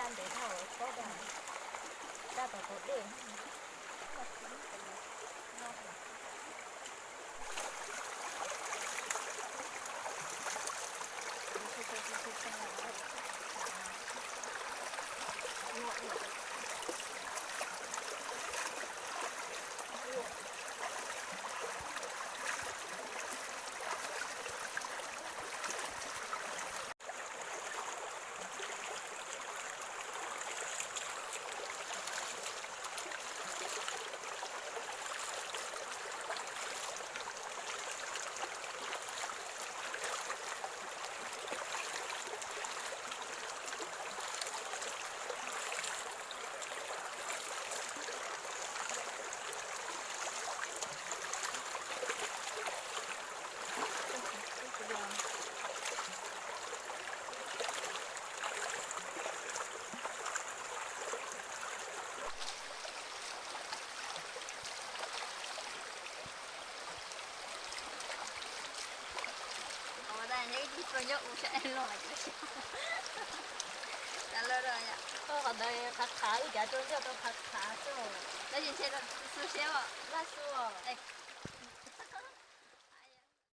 Ntev dhau, txhob dag, caj tau tau dej. Ua dab nyob ib tug tuaj nyob u sab es loj mas cov xyov. Cas lawm yom. Qhov ntawd qhav qhav, wb cav rau ncauj rau qhav qhav xwb. Tab sis ntshe txhua siab os. Laj xwb os.